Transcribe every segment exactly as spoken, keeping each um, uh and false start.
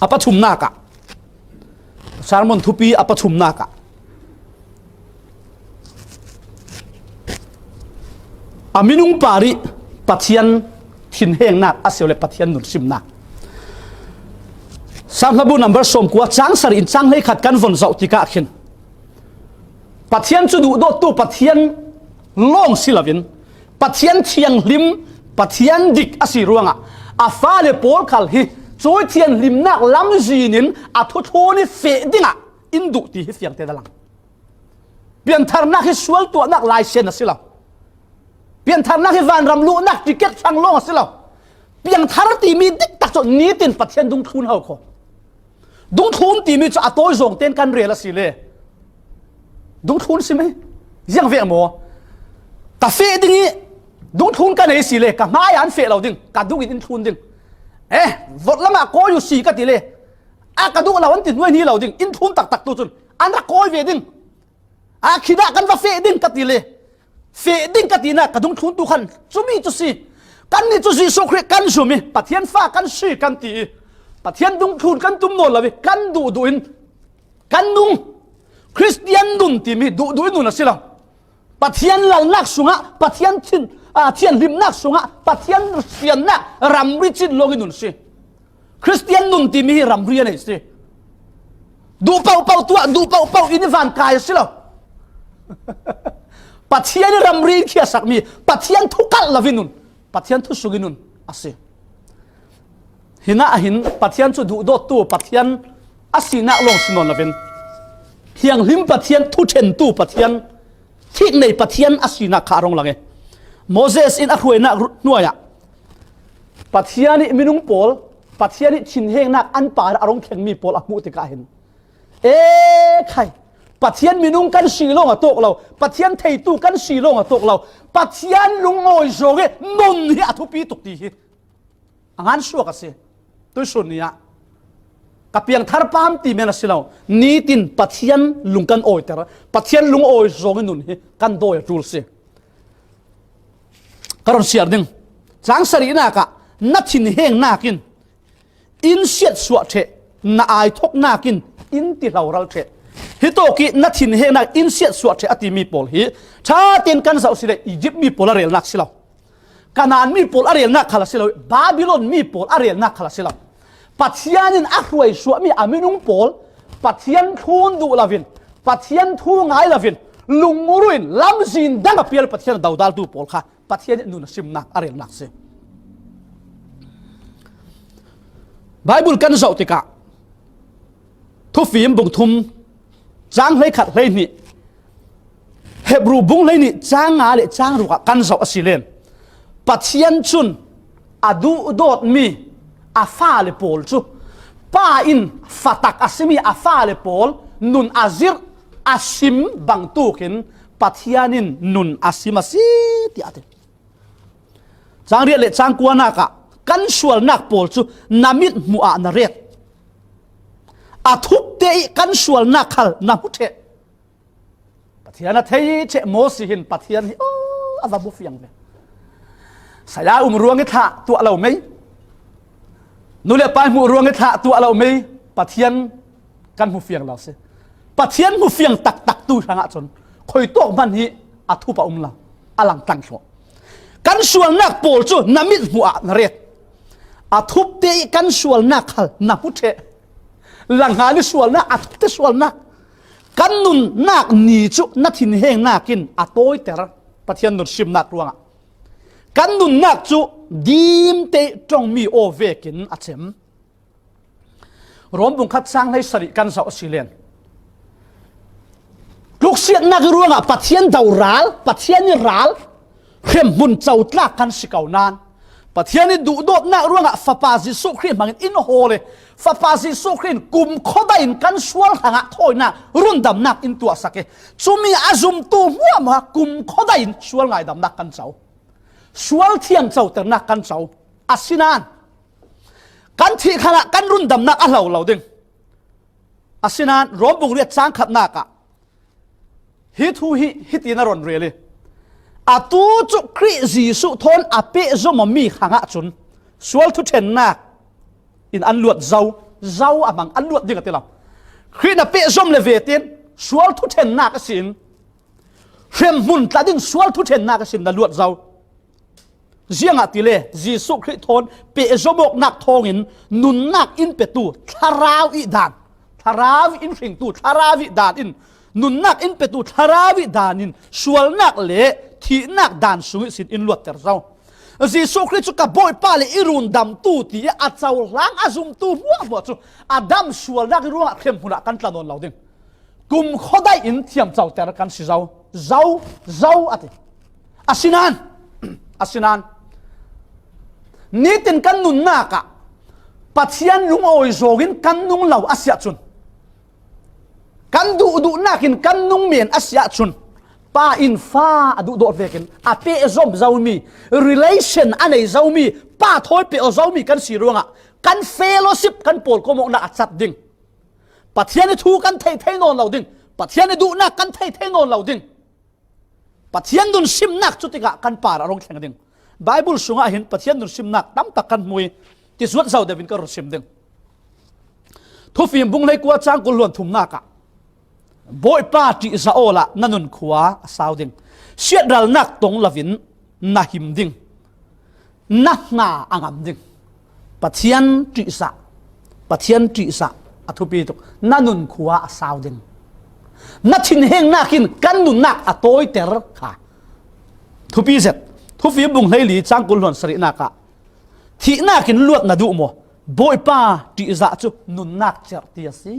A pathumnakah, sermon thupi a pathumnakah, a minung parih Pathian thinhengnak a si le Pathian nunsimnak. Sam hlabu number sawmkua, chang sarih in chang hleikhat kan von zoh tikah khin Pathian cu duhdawttu Pathian lawng si loin Pathian thianghlim, Pathian dik a si ruangah a fale pawl khal hi cuih thianghlimnak lamzin in a thuthlun i feh dingah in duh ti hi fiangte a lang. Piantharnak hi sual tuahnak laisen a si lo. Piantharnak hi vanram luhnak ticket hrang lawng a si lo. Piangthar timi diktak cu nitin Pathian dungthlun ho kho. Dungthlun timi cu a tawi zawng ten kan rel a si le. Dungthlun si mai. Ziang ve maw? Ka feh ding i dungthlun ka nei si le, ka hmai an feh lo ding, ka dung in in thlun ding. Eh, vawt lamah kawi uh si ka ti le. A ka duh lo an ti hnuai ni lo ding, in thlun taktak tu cun an rak kawi ve ding. A khinah kan va feh ding ka ti le. Feh ding ka tinak ka dungthluntu khan cumi cu si. Kannih cu Jesuh Khrih kan zum i Pathian fa kan si kan ti i Pathian dungthlun kan tum nawn lo i kan duhduh in kan nung. Khristian nun timi duhduh in nun a si lo. Pathian lalnak sungah, Pathian thin, aa, thianhlimnak sungah, Pathian siannak ramri cin lawng in nun si. Khristian nun timi hi ramri a nei si. Duh pohpoh tuah, duh pohpoh in i van kai a si lo. Pathian i ramri in khiasakmi, Pathian thu kalh lo in nun, Pathian thu sung in nun a si. Hinah hin Pathian cu duhdawttu Pathian a sinak lawng si nawn loin, thianghlim Pathian, thuṭhentu Pathian, thiknei Pathian a sinak kha a rung lang e. Moses in a hruainak ru-, hnuai ah Pathian i minung pawl, Pathian i thinhengnak an par a rung thlengmi pawl a hmuh tikah hin, e khai, Pathian minung kan si lawng a tawk lo, Pathian theitu kan si lawng a tawk lo, Pathian lungawi zawng i nun hi a thupi tuk ti hi a ngan suak a si. Tuihsun ni ah ka piangthar pam ti men a si lo. Nitin Pathian lung kan awiter, Pathian lungawi zawng i nun hi kan dawi a ṭul si. Ka ron siar ding. Cang sarihnak ah na thinhengnak in in siatsuah ṭheh, na aithoknak in in tihloral ṭheh. Hitawk i na thinhengnak in siatsuah ṭheh a timi pawl hi ṭha tein kan zoh si le Izipt mi pawl a relnak si lo. Kanaan mi pawl a relnak khal a si lo, Babilon mi pawl a relnak khal a si lo. Pathian in a hruaisuahmi a minung pawl Pathian thlun duh loin, Pathian thu ngai loin, lungruin lamzin dang a pial Pathian a dodaltu pawl kha Pathian in nun a simnak a relnak si. Baibal kan zoh tikah Thufim bung thum, cang hleikhat hleihnih, Hebru bung hleihnih cang nga le cang ruk ah kan zoh a si len, Pathian cun a duhdawtmi a fale pawl cu pa in fatak a simi a fale pawl nun a zirh a sim bangtukin Pathian in nun a sim a si, tiah a ti. Cang riat le cang kuanak ah kan sualnak pawl cu na mit hmuh ah na ret. A thupte i kan sualnak khal na hmu ṭheh. Pathian a thei ṭheh Moses hin Pathian hi, aw, a va hmu fiang ve. Saya um ruang i thlah tuah lo mei. Nu le pa hmuh ruang i thlah tuah lo mei. Pathian kan hmu fiang lo si. Pathian hmu fiang taktak tu hrangah cun khuitawk hman hi a thup a um lo, a langtlang thluah. Kan sualnak pawl cu na mit hmuh ah na ret. A thupte i kan sualnak khal na hmu ṭheh. Langhngan i sualnak, a thupte sualnak. Kan nunnak ni cu na thinhengnak in a tawiter, Pathian nun simnak ruangah. Kan nunnak cu dimte i ṭongmi aw vekin a cem. Rom bung khat cang hleisarih kan zoh a si len, tluksiatnak i ruangah Pathian doral, Pathian i ral, hremhmun cotlak kan si ko nain, Pathian i duhdawtnak ruangah Fapa Jesuh Khrih hmangin in hawl i, Fapa Jesuh Khrih in kumkhua dai in kan sual hrangah thawinak, rundamnak in tuahsak i, cumi a zumtu hmuahhmuah kumkhua dai in sual ngaidamnak kan co. Sual thiang coternak kan co. Asinain kan thih khalah kan rundamnak a hlo lo ding. Asinain Rom bung riat cang khatnak ah hi thu hi hitin a ron rel i, atu cu Khrih Jesuh thawn a pehzom mi hrangah cun sual thuṭhennak in an luat zo, Zo a mang a luat ding a ti lo. Khrih na pehzom le vetin sual thuṭhennak a sin, hremhmun tla ding sual thuṭhennak a sin na luat zo. Ziangahtile Jesuh Khrih thawn pehzom awknak thawngin nunnak in petu thlarau ih dan, thlarau in hringtu thlarau ih dan in, nunnak in petu thlarau ih dan in sualnak le thihnak dan sung ihsin in luatter zo. Jesuh Khrih cu ka Bawipa le i rundamtu ti a cohlang a zumtu hmuahhmuah cu a dam sualnak ih ruangah hremhmun ah kan tla nawn lo ding. Kumkhuadaih in thiamcoter kan si zo, zo, zo a ti. Asinan, asinan, nitin kan nunnak ah Pathian lungawi zawngin kan nung lo a si ahcun, kan duhduhnak in kan nung men a si ahcun, pa in fa a duhdawt vekin a pehzom zomi, relation a nei zomi, pa thawi peh aw zomi kan si ruangah kan fellowship kan pawlkom awknak a cat ding. Pathian i thu kan thei thei nawn lo ding. Pathian i duhnak kan thei thei nawn lo ding. Pathian nun simnak cutikah kan parah a rung thleng ding. Baibal sungah hin Pathian nun simnak tamtak kan hmu i, tizuat zo deuhin ka run sim ding. Thufim bung hleikua cang kul hluan thumnak ah, Bawipa ṭihzah awla na nun khua a sau ding. Siatralnak tong loin na him ding. Na hna a ngam ding. Pathian ṭihzah, Pathian ṭihzah a thupi tuk. Na nun khua a sau ding. Na thinhengnak in kan nunnak a tawiter kha. Thupi zet. Thufim bung hleili cang kul hluan sarihnak ah, thihnak in luat na duh maw? Bawipa ṭihzah cu nunnak cerhti a si.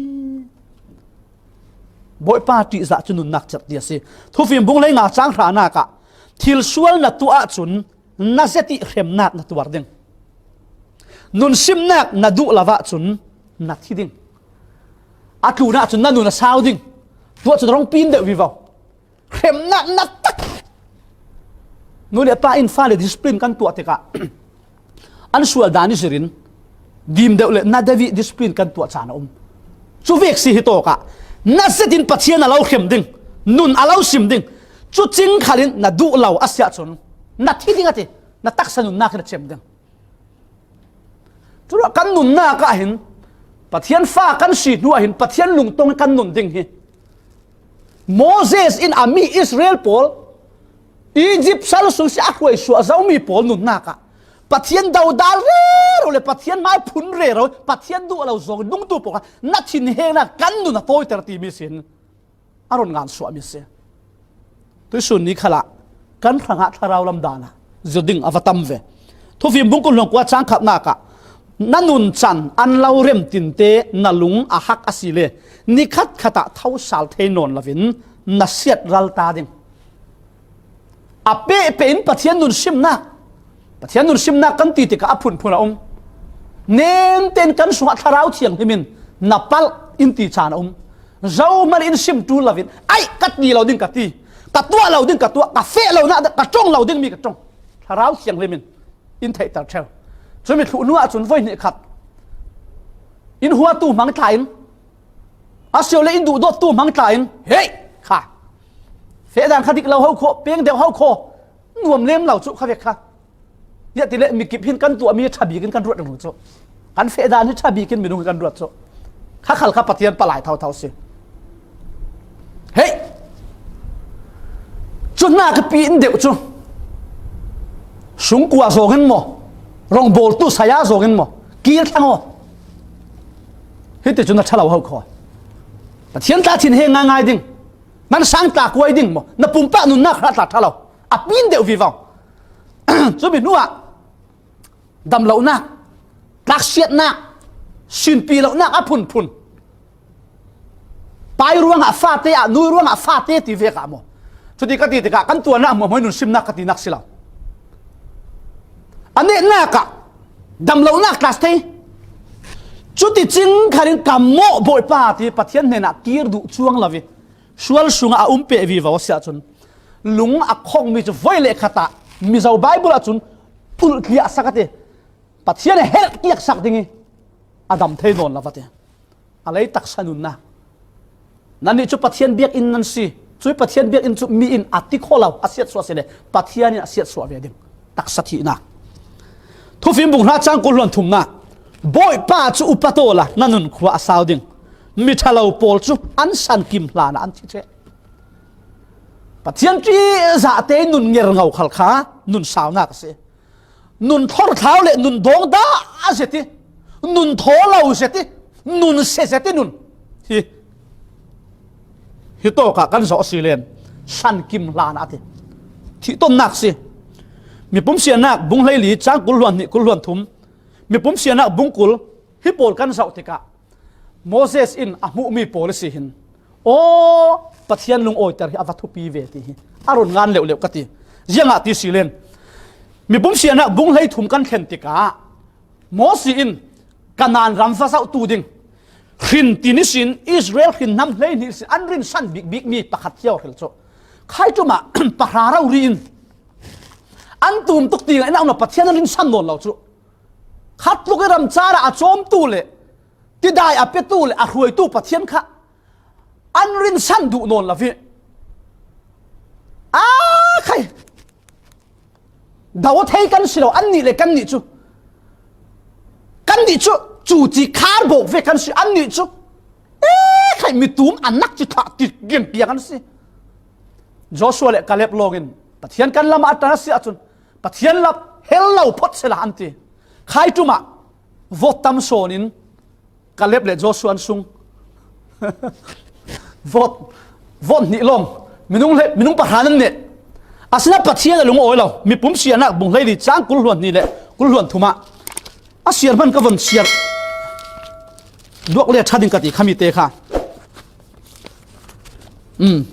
Bawipa ṭihzah cu nunnak cerhti a si. Thufim bung hleinga cang hranak ah, thil sual na tuah ahcun na zet ih hremnak na tuar ding. Nun simnak na duh lo ahcun na thi ding. A tlun ahcun na nun a sau ding. Tuah cun rong pin deuh vivo. Hremnak na tak. Nu le pa in fale discipline kan tuah tikah an sual dan i zirin dim deuh le na deuh ih discipline kan tuah caan a um. Cu vek si hi tawkah na zetin Pathian a lo hrem ding, nun a lo sim ding. Cu cing khalin na duh lo a si ahcun na thi ding a ti, na taksa nunnak hi na cem ding. Curuah kan nunnak ah hin Pathian fa kan si hnu ah hin Pathian lungtong kan nun ding hi. Moses in a mi Israel pawl Egypt sal sung si a hruai suah zomi pawl nunnak ah Pathian dodal rero le Pathian hmai phun rero, Pathian duh lo zong dungtu pawl kha na thinhengnak kan nun a tawiter timi sin a run ngan suahmi a si. Tuisun ni khalah kan hrangah thlarau lam dan ah zir ding a va tam ve. Thufim bung kul hluan kua cang khatnak ah, na nun can an lo rem tinte na lung a hak a si le ni khatkhat ah tho sal thei nawn loin na siat ral ta ding. A pehpeh in Pathian nun simnak, Pathian nun simnak kan ti tikah a phunphun a um. Nemten kan sungah Thlarau Thianghlim in na palh in ti caan a um. Zohman in sim ṭul loin, "Ai, ka ti lo ding ka ti, ka tuah lo ding ka tuah, ka feh lo nak ka ṭong lo dingmi ka ṭong." Thlarau Thianghlim in in theihter ṭheu. Cumi thluh hnu ahcun voi hnih khat in huatu hmang tla in, a sio le in duhdawttu hmang tla in, "Hei, kha, feh dan kha dik lo ho khaw, peng deuh ho khaw, nuam lem lo cu kha vek kha." Ziah ti le mikip hin kan tuahmi ṭha bik in kan ruat ringring cu. Kan feh dan hi ṭha bik in minung hi kan ruat cu. Kha khal kha Pathian palai thotho si. Hei! Cu hna ka pi in deuh cu. Sungkua zong in maw? Rongbawltu saya zong in maw? Kir thlang aw. Hiti cu na ṭha lo ho khaw. Pathian tla thin he ngaingai ding. Nan sang tla kuai ding maw? Na pumpak nunnak hra tla ṭha lo. A pin deuh vivo. Cumi hnuah damlonak, tlaksiatnak, sinpi lonak a phunphun. Pai ruangah fate ah, nui ruangah fate ti vek ah maw? Cuti ka ti tikah kan tuahnak hmuahhmuah nun simnak ka tinak si lo. A nehnak ah damlonak tlas thei. Cuticing khalin ka mawh Bawipa ti Pathian hnenah kir duh cuang lo i sual sungah a um peh vivo a si ahcun, lung a khongmi cu voi le khat ah Mizo Baibal ahcun pulhtliah sak a ti. Pathian a herh kiak sak ding i a dam thei nawn lo a ti. A lei taksa nunnak. Nannih cu Pathian biakinn nan si. Cui Pathian biakinn cu mi in a ti kho lo, a siatsuah si le Pathian in a siatsuah ve ding. Taksa thihnak. Thufim bung hra cang kul hluan thumnak. Bawipa cu upat awla na nun khua a sau ding. Miṭhalo pawl cu an san kim hlanah an thi ṭheh. Pathian ṭihzahte nun ngerngo khal kha nun saunak a si. Nun thorthlau le nun dawng dah a zet i, nun thaw lo zet i, nun se zet i nun hi, hi tawkah kan zawh a si len san kim hlanah a ti. Thihtonnak si. Mipum sianak bung hleili cang kul hluan hnih kul hluan thum. Mipum sianak bung kul hi pawl kan zoh tikah Moses in a hmuhmi pawl a si hin, aw, Pathian lungawiter hi a va thupi ve ti hi a run ngan leuhleuh ka ti. Ziangah ti si len, mipum sianak bung hleithum kan thlen tikah Moses in Kanaan ram va zohtu ding hrin tin ihsin Israel hrin hnam hleihnih ihsin an rinsan bikbikmi pakhat hi a hril cu. Khai ṭumah pahra rori in an tum tuk ti ngai in a um lo, Pathian an rinsan nawn lo cu. Khat tluk i ram caah a cawmtu le tidai a petu le a hruaitu Pathian kha an rinsan duh nawn lo i, aa khai, do thei kan si lo, annih le kannih cu, kannih cu cuci khar bawk ve kan si, annih cu, ee khai, mitum a nak ci thah ti ginpiak an si. Joshua le Kaleb lawngin Pathian kan lamah a ṭan a si ahcun Pathian lap hel lo phawt sehla an ti. Khai ṭumah vote tam sawn in Kaleb le Joshua an sung. Vote, vote hnih lawng. Minung le, minung pahra nan neh. Asinain Pathian a lung a awi lo. Mipum sianak bung hleili cang kul hluan hnih le kul hluan thum ah a siar hman ka von siar duak le ṭha ding ka ti khami te kha. Um.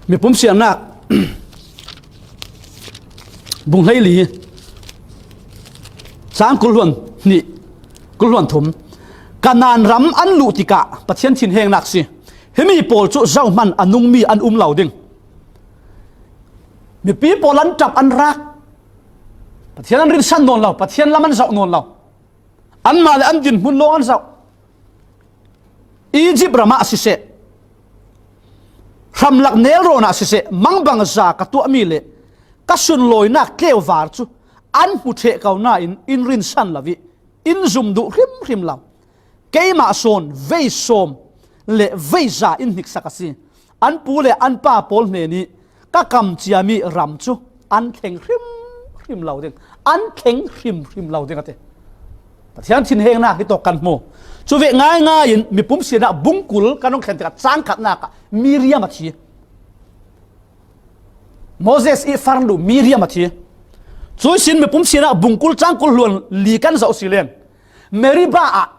Mipum sianak bung hleili cang kul hluan hnih kul hluan thum. Kanaan ram an luh tikah Pathian thinhengnak si. Himi pawl cu zohhmanh a nungmi an um lo ding. Mipi pawl an ṭap an rak. Pathian an rinsan nawn lo, Pathian lam an zoh nawn lo. Anmah le an dinhmun lawng an zoh. Izipt ram ah siseh, hramlak nelrawn ah siseh, mangbangza ka tuahmi le ka sunlawinak tleuvar cu an hmu ṭheh ko nain in rinsan lo i in zum duh hrimhrim lo. Keimah sawn vei sawm le vei za in hniksak a si. An pu le an pa pawl hnenih ka kam ciami ram cu an thleng hrimhrim lo ding, an thleng hrimhrim lo ding a ti. Pathian thinhengnak hi tawk kan hmu. Cu ve ngaingai in mipum sianak bung kul kan hung thlen tikah cang khatnak ah Miriam a thi. Moses i farnu Miriam a thi. Cu ihsin mipum sianak bung kul cang kul hluan li kan zoh si len, Meribah ah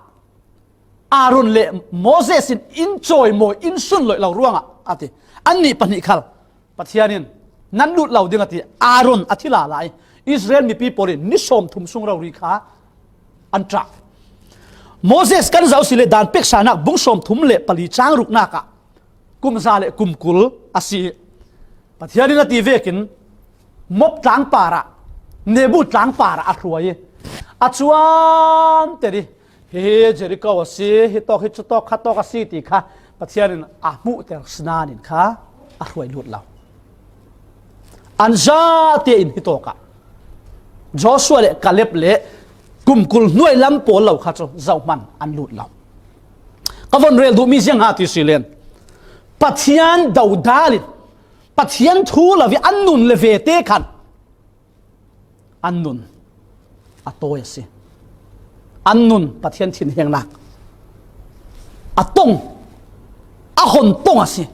Aaron le Moses in in cawimawi, in sunlawih lo ruangah a ti. Annih pahnih khal Pathian in nan lut lo ding a ti. Aaron a thi lala i Israel mipi pawl in ni sawmthum sung rori kha an ṭah. Moses kan zoh si le dan peksanak bung sawmthum le pali cang ruknak ah kum za le kum kul a si. Pathian in a ti vekin Moab tlang parah, Nebu tlang parah a hruai i a cuan ter i, hi hi Jericho a si, hi tawk hi cu tawk kha tawk a si ti kha Pathian in a hmuhter sinain kha a hruai lut lo. An zate in hi tawkah Joshua le Kaleb le kum kul hnuai lam pawl lo kha cu zohhmanh an lut lo. Ka von rel duhmi ziang ha ti si len, Pathian dodal in Pathian thu lo i an nun le ve te khan an nun a tawi a si. An nun Pathian thinhengnak a tong, a hon tong a si.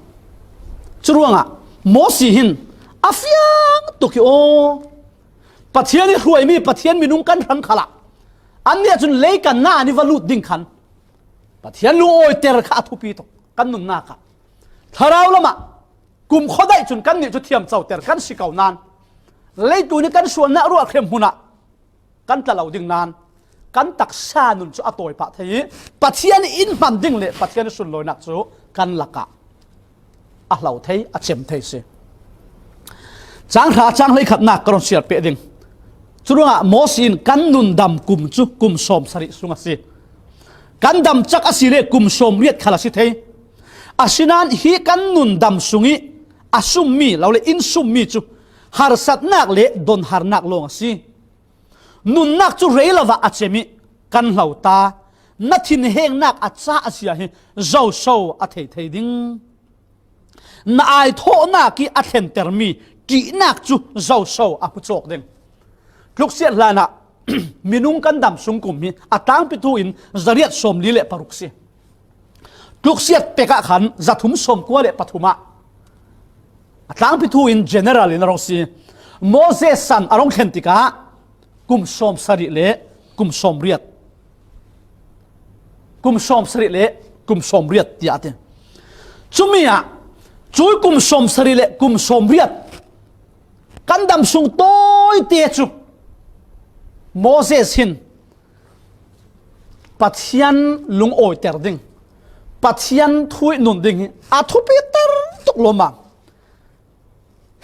Curuangah Moses hin a fiang tuk i aw, Pathian i hruaimi Pathian minung kan hrang khalah annih cun lei kan na an i va lut ding khan Pathian lungawiter kha a thupi tuk kan nunnak ah. Thlarau lamah kumkhua daih cun kannih cu thiamcoter kan si ko nain, leitlun i kan sualnak ruah hrem hmun ah kan tla lo ding nain, kan taksa nun cu a tawi pah thei i Pathian in hman ding le Pathian i sunlawinak cu kan lakah a hlo thei, a cem thei si. Cang hra, cang hleikhatnak ka run siar peh ding. Curuangah Moses in kan nun dam kum cu kum sawm sarih sung a si. Kan dam cak a si le kum sawm riat khal a si thei. Asinain hi kan nun dam sung i a summi lo le in summi cu harsatnak le donharnak lawng a si. Nunnak cu rei lo ah a cem i kan hlo ta. Na thinhengnak a cah zia hi zoso a thei thei ding? Na aithawhnak i a thlentermi ṭihnak cu zoso a hmu cawk ding? Tluksiat hlanah minung kan dam sung kum hi a tlangpi thu in zariat sawmli le paruk si. Tluksiat pek ah khan zathum sawmkua le pathum ah a tlangpi thu in general in a rung si. Moses san a rung thlen tikah kum sawmsarih le kum sawmriat, kum sawmsarih le kum sawmriat tiah a ti. Cumi ah cui kum sawmsarih le kum sawmriat kan dam sung tawite cu Moses hin Pathian lungawiter ding, Pathian thu i nun ding hi a thupiter tuk lawmmam.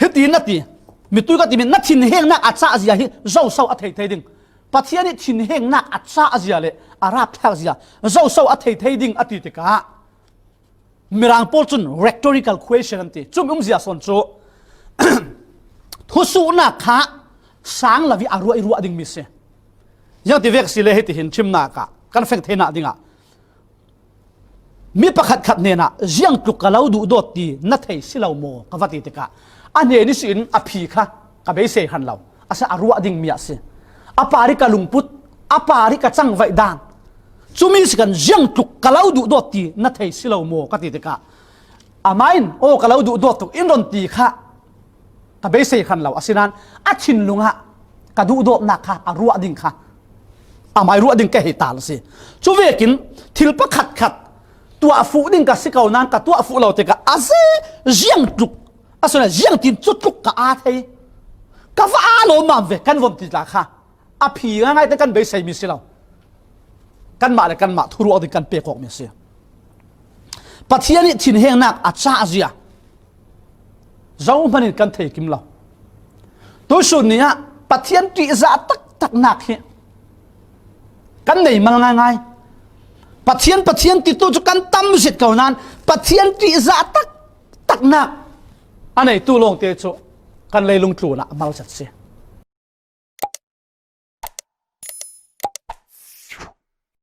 Hiti na ti, mitui ka timi, na thinhengnak a cah zia hi zoso a thei thei ding? Pathian i thinhengnak a cah zia le a rapthlak zia zoso a thei thei ding a ti tikah Mirang pawl cun rhetorical question an ti. Cumi umzia sawn cu thusuhnak kha sang lo i a ruah i ruah dingmi si. Ziang ti vek si le hiti hin ṭhimnak ah kan feng theinak dingah mi pakhatkhat hnenah ziang tluk ka lo duhdawt ti na thei si lo maw ka va ti tikah a hnen ihsin a phi kha ka beisei hran lo. A si a ruah dingmi ah si. A par i ka lungput, a par i ka cangvaih dan. Cumi si kan ziang tluk ka lo duhdawt ti na thei si lo maw ka ti tikah amah in aw ka lo duhdawt tuk in ron ti kha ka beisei hran lo. Asinain a thinlung ah ka duhdawtnak kha a ruah ding kha amah i ruah ding ka hei tal a si. Cuvekin thil pakhatkhat tuah fuh ding ka si ko nain ka tuah fuh lo tikah a ze ziang tluk, a suna ziang tin cu tluk ka aa thei, ka va aa lawmmam ve kan von ti tla kha a phi ngaingai te kan beiseimi si lo. Kanmah le kanmah thuruak ding kan pek awkmi a si. Pathian i thinhengnak a cah zia zohman in kan thei kim lo. Tusun ni ah Pathian ṭihzah taktaknak hi kan nei mal ngaingai. Pathian, Pathian titu cu kan tam zit ko nain Pathian ṭihzah taktaknak a neitu lawngte cu kan leilung tlunah a mal zet si.